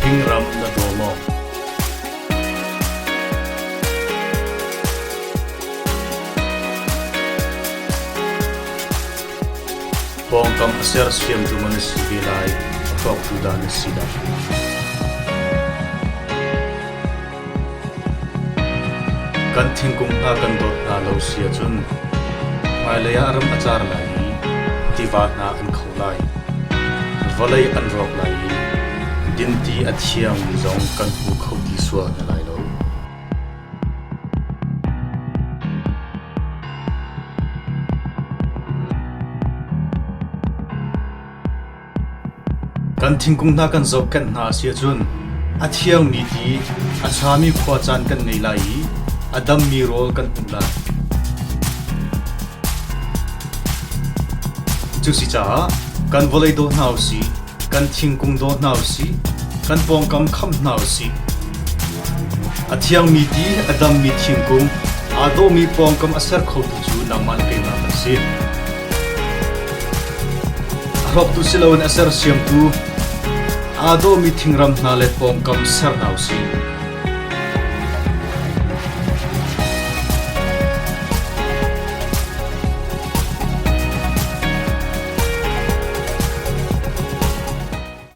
Thingram na daw maw? Pawngkam a sersiamtu maw na si ve lai, a hrawktu dah na si lai? Kan thingkung hna kan dawt hna lo si ahcun hmailei ah ram a car lai i tiva hna an kho lai. Vawlei an rawk lai i dinti a thiangmi zong kan hmu kho ti sual hna lai lo. Kan thingkung hna kan zohkhenh hna a si ahcun a thiangmi ti, a ṭhami khuacaan kan ngei lai i a dammi rawl kan hmuh lai. Cusicaah kan vawlei daw hna usih, kan thingkung daw hna usih, kan pawngkam khamh hna usih. A thiangmi ti, a dammi thingkung, aa dawhmi pawngkam a ser khotu cu nangmah le keimah kan si. A hrawktu si loin a sersiamtu, aa dawhmi thingram hna le pawngkam ser hna usih.